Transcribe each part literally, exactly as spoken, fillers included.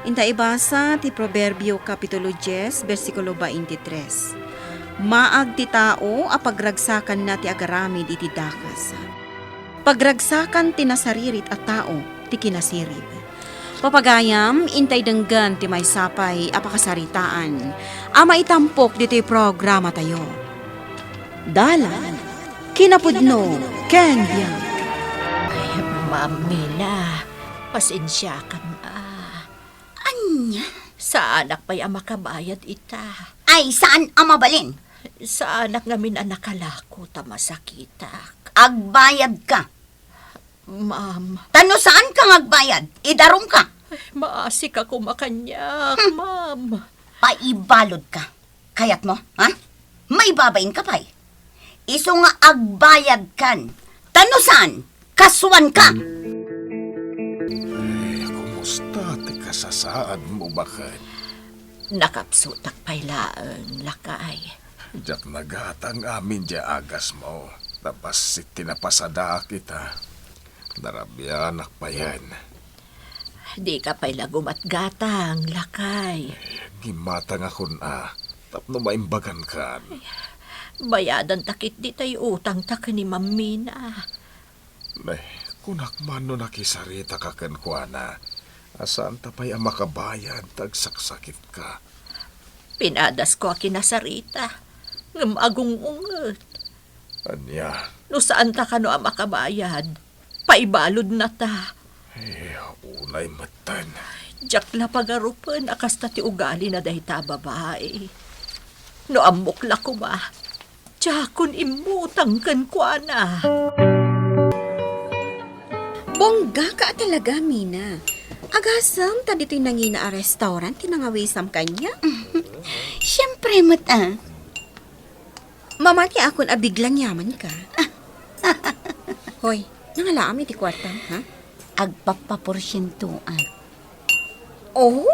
Inta ibasa ti Proverbio, Kapitulo dies, bersikulo twenty-three. Maag ti tao a pagragsakanna ti agaramid iti dakes. Pagragsakan ti nasaririt a tao ti kinasirib. Papagayam, intay denggen ti maysa pay a pakasaritaan a maitampok ditoy programatayo. Dalan, kinapudno, ken biag. Ay, Ma'am Mina, pasensiakan, ah. Ania? Saanak pay a makabayad ita. Ay, saan a mabalin? Saanak ngamin a nakalako ta masakitak. Agbayad ka. Ma'am. Ta no saan ka nga agbayad, idarum ka. Ay, maasika koma kaniak, Hmm. Ma'am. Paibalod ka. Kayat mo, ha? Maibabain ka pay. Isu nga agbayad kan. Ta no saan, kasuan ka. Ay, kumusta ti kasasaad mo, baket? Nakapsutak pay laeng, lakay. Diak nagatang amin diay agas mo. Napassit ti napasadaak ita. Narabianak payen. Dika pay la gumatgatang, lakay. Ngimmatangakon a, tapno maimbagan kan. Bayadan ta ketdi tay utang ta ken ni Ma'am Mina. Nay, kunak man no nakisarita ka kenkuana, a saan ta pay a makabayad ta agsaksakit ka. Pinadasko a kinasarita, ngem agung-unget. Ania? No saan ta kano a makabayad, paibalod na ta. Eh, unay metten. Diak la pagarupen a kasta ti ugali na dayta a babai. No ammok la koma, diakon immutang kenkuana. Bongga ka talaga, Mina. Agasem ta ditoy nangina a restaurant ti nangawisam kaniak. Siempre met, ah. Mamatiakon a biglang yaman ka. Hoy, nangalaam iti kuartam, ha? Agpappaporsientoan. Oh?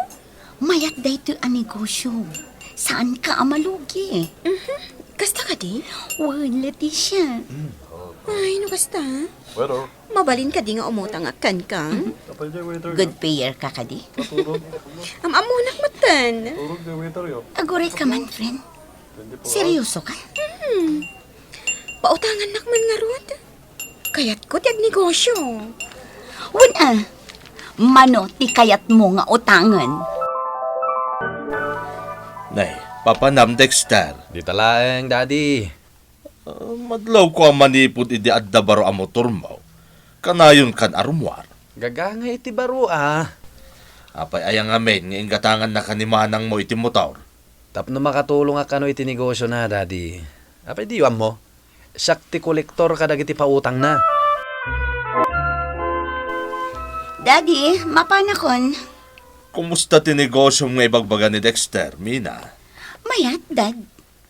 Mayat daytoy a negosyo. Saan ka a malugi? Mhm. Kasta kadi? Wen, Leticia. Ay, no kasta? Mabalin kadi nga umutang a kenka? Good payer ka kadi? Am-ammonak metten. Aguray ka man, friend. Seryoso ka? Hmm. Pautangannak man ngarud. Kayatko ti agnegosyo. Wen a, mano ti kayatmo nga utangen? Nay, papanam, Dexter? Dita laeng, Daddy. Ah, madlawko a manipud idi adda baro a motormo. Kanayon kan a rummuar. Gagangay iti baro a. Apay aya ngamin nga inggatanganna kan ni manangmo iti motor? Tapno makatulongak kano iti negosyona, Daddy. Apay diyo ammo? Siak ti kolektor kadagiti pautangna. Daddy, mapanakon. Kumusta ti negosyom nga ibagbaga ni Dexter, Mina? Mayat, Dad.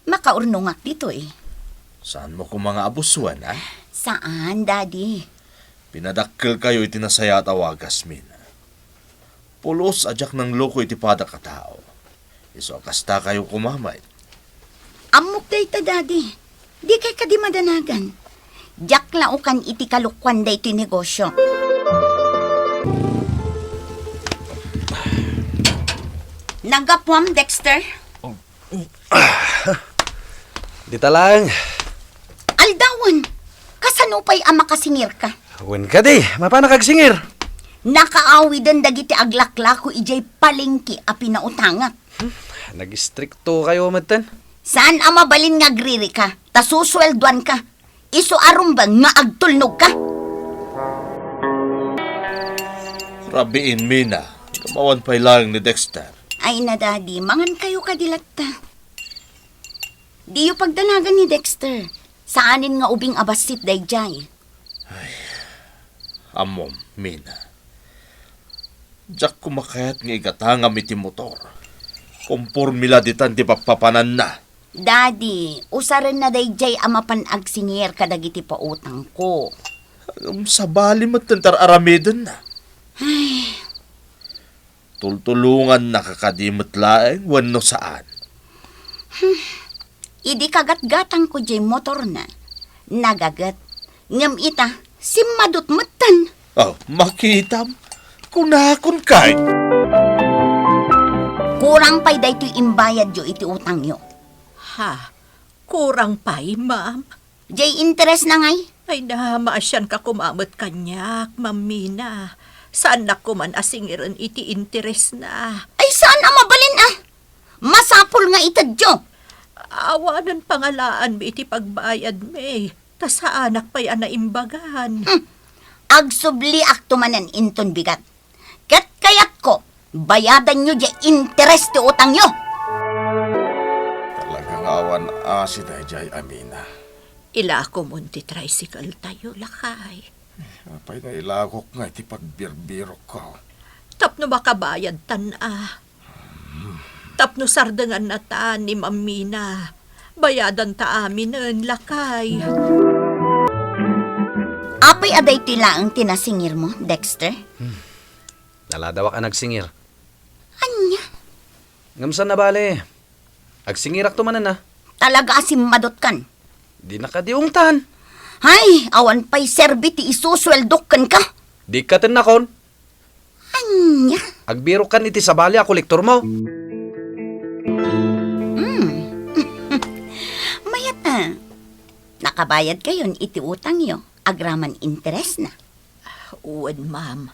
Makaurnongak ditoy. Saanmo koma nga abusuen, a? Saan, Daddy. Pinadakkelkayo iti nasayaat a wagas, Mina. Pulos a diak nangloko iti padak a tao. Isu a kastakayo koma met. Ammok dayta, Daddy. Dikay kadi madanagan. Diak laokan iti kalokuan daytoy negosyo. Naggapuam, Dexter? Dita laeng. Aldawen, kasano pay a makasingir ka? Wen kadi, mapanak agsingir. Nakaawiden dagiti aglaklako idiay palengke a pinautangak. Hmm, nagistrikto kayo metten. Saan a mabalin nga agriri ka, ta susuelduan ka. Isu a rumbeng nga agtulnog ka. Rabiin, Mina, nga mawan pay laeng ni Dexter. Ay na, Daddy, mangan kayo kadi latta. Diyo pagdanagan ni Dexter. Saanen nga ubing a bassit daydiay. Ay, ammom, Mina. Diak koma kayat nga igatangam iti motor. Kompormi la ditan ti pappapananna. Daddy, usarenna daydiay a mapan agsingir kadagiti pautangko. Ngem sabali met ti ar-aramidenna. Ay. Tultulongannaka kadi met laeng wenno saan? Hmm. Idi kagatgatangko diay motorna, nagaget. Ngem ita, simmadut metten. Oh, makitam. Kunakon kay. Ang pay daytoy imbayadyo iti utangyo. Ha? Kurang pay, ma'am? Jay interest na ngay? Ay na, maasianka koma met kaniak, Ma'am Mina. Saannak koman a singiren iti interes na. Ay, saan a mabalin, ah? Masapul nga itedyo. Awanen pangalaanmi iti pagbayadmi, ta saanak pay a naimbagan. Hmm. Agsubliakto manen inton bigat. Ket kayatko, bayadanyo diay interes ti utangyo. Talaga nga awan asi daydiay a Mina. Ilakomon ti tricycle tayo, lakay. Apay nga ilakok nga iti pagbirbirokko? Tapno makabayadtan a. Tapno sardenganna ta ni Ma'am Mina. Bayadanta aminen, lakay. Apay a daytoy laeng ti nasingirmo, Dexter? Naladawak a nagsingir. Ania? Ngem saan a bale. Agsingirakto manen a. Talaga a simmadutkan. Di nakadiungtan. Hay, awan pay serbi ti isusueldok kenka. Di katen nakon. Ania? Agbirokkan iti sabali a kolektormo. Hmm. Mayat a. Nakabayadkayon iti utangyo, agraman interes na. Wen, ma'am.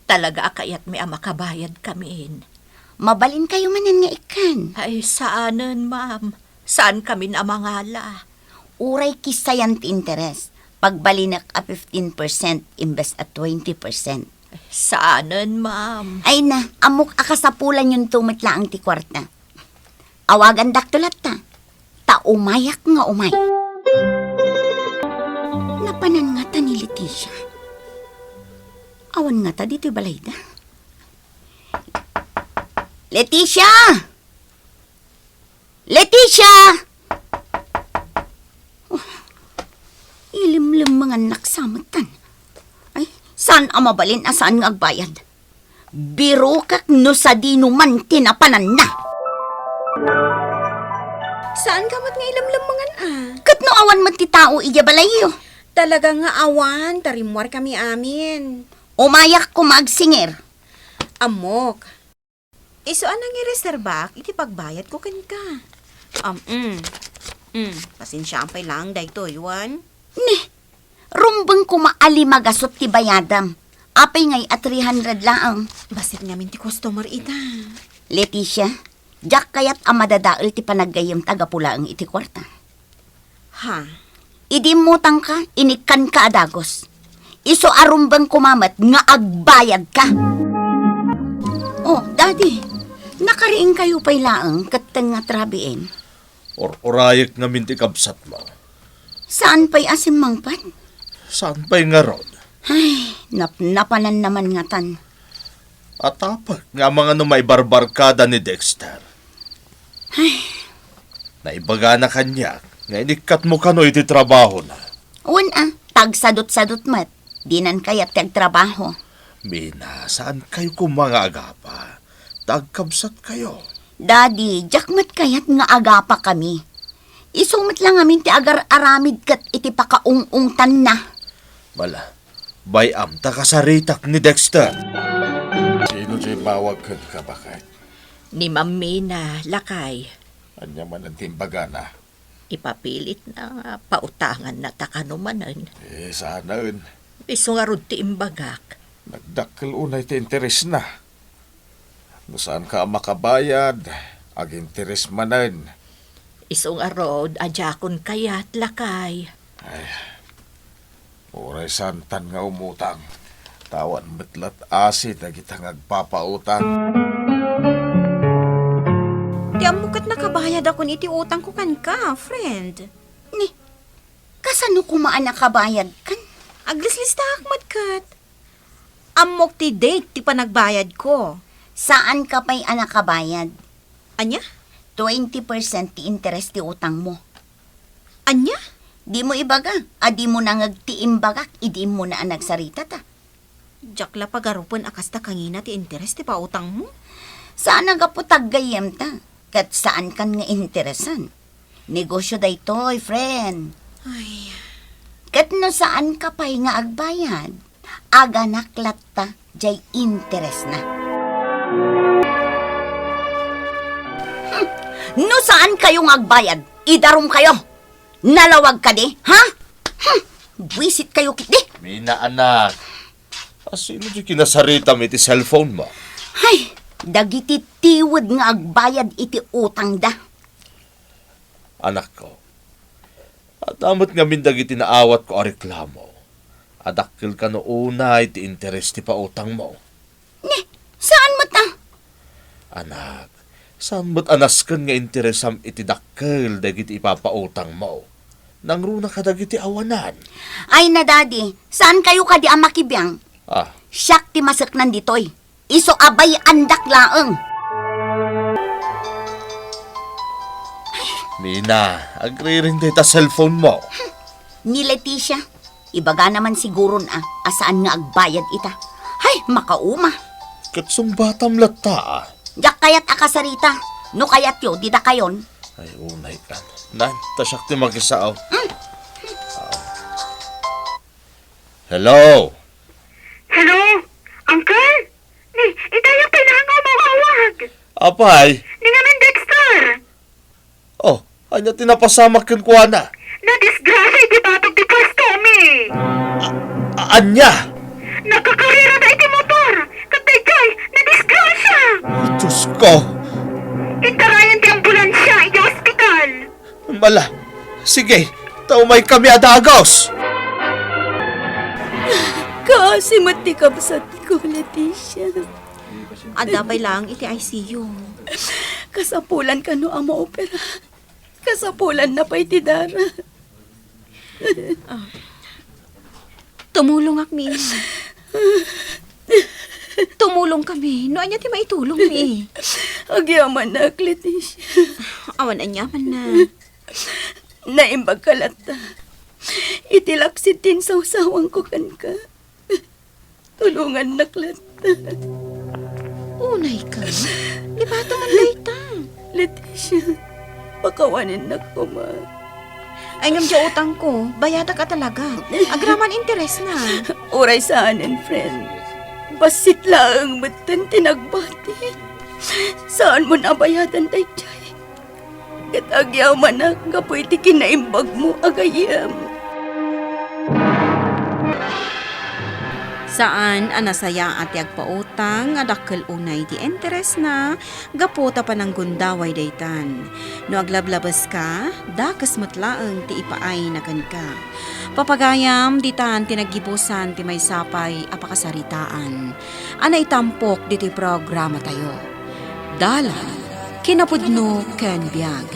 Talaga a kayatmi a makabayadkamin. Mabalinkayo manen nga ikkan. Ay, saanen, ma'am. Saankamin a mangala. Uray kissayan ti interes. Pagbalinek a fifteen percent imbes a twenty percent. Saanen, ma'am. Ay na, ammok a kasapulanyonto met laeng ti kuarta. Awagandakto latta, ta umayak nga umay. Napanan ngata ni Leticia? Awan ngata ditoy balayda? Leticia! Leticia! Oh, ilimlemmengannak sa metten. Ay, saan a mabalin a saan nga agbayad? Birokak no sadino man ti napananna. Saanka met nga ilemlemmengan a? Ket no awan met ti tao idiay balayyo? Talaga nga awan, ta rimmuarkami amin. Umayak koma agsingir. Ammok. Isu a nangireserbak iti pagbayadko kenka. Am, mm. Mm, pasensiaam pay laeng daytoy, wen? Ni, rumbeng koma a lima gasut ti bayadam. Apay ngay a three hundred laeng? Bassit ngamin ti customer ita. Leticia, diak kayat a madadael ti panaggayyemta gapu laeng iti kuarta. Ha? Idi immutangka, inikkanka a dagus. Isu a rumbeng koma met nga agbayadka. Oh, Daddy, nakariingkayo pay laeng ket ten nga trabiin. Ur-urayek ngamin ti kabsatmo. Saan pay a simmangpet? Saan pay ngarud? Ay, napnapanan naman ngatan. Atapek nga amangan no maibarbarkada ni Dexter. Ay. Naibagana kaniak nga inikkatmo kano iti trabahona. Wen a, ta agsadutsadut met. Dinan kayat ti agtrabaho. Mina, saankayo koma nga agapa. Ta agkabsatkayo. Daddy, diak met kayat nga agapakami. Isu met la ngamin ti agar-aramid ket iti pakaung-ungtanna. Bala, bay-am ta kasaritak ni Dexter. Sino ti bawag kenka, baket? Ni Ma'am Mina, lakay. Ania manen ti imbagana? Ipapilitna nga pautanganna ta kano manen. Eh, saanen. Isu ngarud ti imbagak. Nagdakkel unay ti interesna. No saanka a makabayad, aginteres manen. Isu ngarud a diakon kayat, lakay. Ay, uray saantan nga umutang, ta awan met lat asi dagita nga agpapautang. Ti ammok ket nakabayadakon iti utangko kenka, friend. Ni, kasano koma a nakabayadkan? Aglislistaak met ket. Ammok ti date ti panagbayadko. Saanka pay a nakabayad. Ania? Twenty percent ti interes ti utangmo. Ania? Dimo ibaga a dimo nangeg ti imbagak idi immuna a nagsaritata. Diak la pagarupen a kasta kangina ti interes ti pautangmo. Saan a gapu ta aggayyemta, ket saankan nga interesan. Negosio daytoy, friend. Ay. Ket no saanka pay nga agbayad, aganak latta diay interesna. No saan kayo nga agbayad, idarum kayo. Nalawag kadi, ha? Hmm, buisit kayo ketdi. Mina, anak. Asino ti kinasaritam iti cellphone mo? Ay, dagiti tiwed nga agbayad iti utangda. Anakko, adda met ngamin dagiti naawatko a reklamo. Adakkel kano unay ti interes ti pautangmo. Ne, saan met a? Anak, saan met a nasken nga interesam iti dakkel dagiti ipapautangmo? Nangruna kadagiti awanan. Ay na, Daddy, saan kayo kadi a makibiang? Ah. Siak ti maseknan ditoy. Isu a bay-andak laeng. Mina, agriring dayta cellphone mo. Ni Leticia, ibagana man siguron a, a saan nga agbayad ita. Ay, makauma. Ket sungbatam latta, a. Diak kayat a kasarita. No kayatyo, dida kayon. Ay, unay kan. Nan, ta siak ti makisao. Mm. Hello? Hello? Uncle? Ni, itay a pinangaw mo nga awag. Apay? Ni ngamin Dexter. Oh, ania ti napasamak kenkuana? Nadisgrasya iti batog ti pwesto mi. A-, ania? Nakakarera da iti motor. Ket daytoy, nadisgrasya. Ay, Diyos ko. Intarayan ti ambulansya iti ospital. Mala, sige, ta umaykami a dagus. Kaasi met ti kabsatko, Leticia. Adda pay laeng iti I C U. Kasapulan kano a maopera. Kasapulanna pay ti dara. Ah. Tumulongak, Mina. Tumulongkami. No ania ti maitulongmi? Agyamanak, Leticia. Awan aniamanna. Naimbagka latta iti laksid ti insawsawanko kenka. Tulongannak latta. Unay ka? Di ba ito man dayta? Leticia, pakawanennak koma. Ay, ngem diay utangko, bayadak a talaga. Agraman interes na. Uray saanen, friend. Bassit laeng metten ti nagbati. Saan mo nabayadan daydiay. Ket agyamanak gapu iti kinaimbagmo a gayyem. Saan a nasayaat ti agpautang nga dakkel unay ti interesna gapu ta pananggundaway daytan. No aglablabeska, dakes met laeng ti ipaayna kenka. Papagayam, ditan ti naggibusan ti maysa pay a pakasaritaan a naitampok ditoy programatayo. Dalan, kinapudno ken biag.